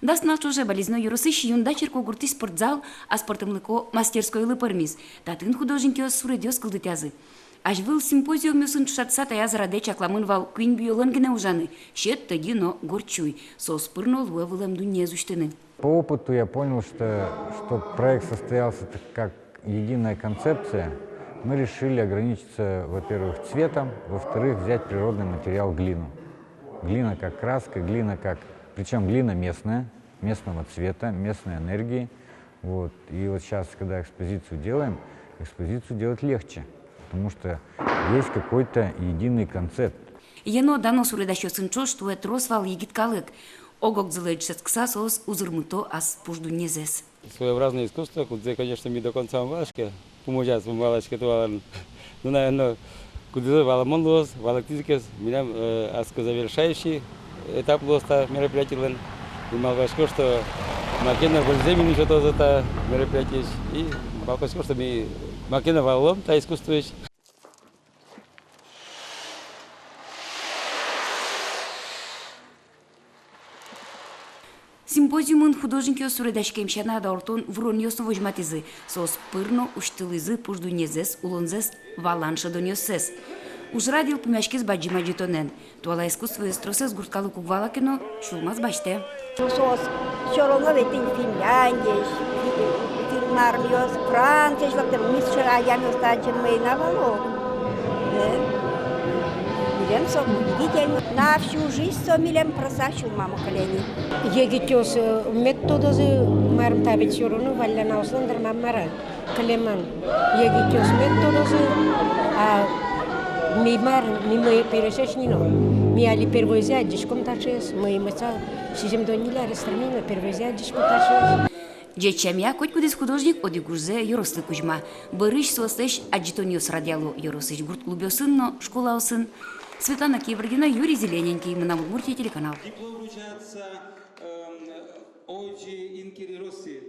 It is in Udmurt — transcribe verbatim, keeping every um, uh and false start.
Дас нунал ӵоже Балезино ёросысь Юнда черкогуртысь спортзал аспӧртэмлыко мастерскойлы пӧрмиз. Татын художникъёс суредъёс кылдытӥзы. Азьвыл симпозиумъёсын ӵошатыса таяз радэ чакламын вал куинь буёлэн гинэ ужаны: сьӧд, тӧдьы но горд сюй. Соос пыр но луэ вылэм дуннеез усьтыны. По опыту я понял, что, чтоб проект состоялся так, как единая концепция, мы решили ограничиться, во-первых, цветом, во-вторых, взять природный материал, глину. Глина как краска, глина как, причём глина местная, местного цвета, местной энергии. Вот. И вот сейчас, когда экспозицию делаем, экспозицию делать легче, потому что есть какой-то единый концепт. Йӧно-дано суредасьёсын ӵош туэ трос вал егит калык. Ог-огзылы дышетскыса, соос узырмыто ас пуш дуннезэс. Своеобразное искусство, кудзэ, конечно, ми до конца ум валаське, пумозяз ум валаське туалан. Ну, наверно, кудӥзлы валамон луоз, валэктӥзы ке, милям, э, аскы завершающий этап луоз та мероприятилэн. И малпасько, что маке но выльзэ милем сётозы та мероприятиысь. И малпасько, что ми маке но валалом та искусствоысь. Симпозиумын художникъёс суредаськем сяна дауртон вуронъёс но возьматӥзы. Соос пыр но усьтылӥзы пуш дуннезэс, улонзэс, валан шӧдонъёссэс. Ужрад йылпумъяськиз бадӟым адӟытонэн. Туала искусствоез тросэз гурт калык уг вала ке но, сюлмаз басьтэ. Соос всё равно ведь тӥни Финляндиысь, фин-, финн-мармъёс, Франциысь лыктэмын, ми сыӵе адямиосты адӟеммы ӧй на вало. Э? Милем со удивительно. На всю жизнь со милем просто сюлмамы кыле ни. Егитъёс, э, мед тодозы, марым, та ведь всё равно валлянаослэн дыр, мар-а. Кылемын, егитъёс мед тодозы, а ми мар, ми мӧйы пересьёс ни но. Ми али первойзэ адӟиськом таӵеез, мӧйы мыца, сизьымдон ньыль арес тырмиз но, первойзэ адӟиськом таӵеез. Ӟеч сямъя, котькудӥз художник одӥг ужзэ ёрослы кузьма. Бӧрысь соослэсь адӟытонъёс радъяло ёросысь гурт клубъёсын но школаосын. Светлана Кибардина, Юрий Зелененький, «Мынам Удмуртие» телеканал. Диплом вручается, эм, О Г Инкин России.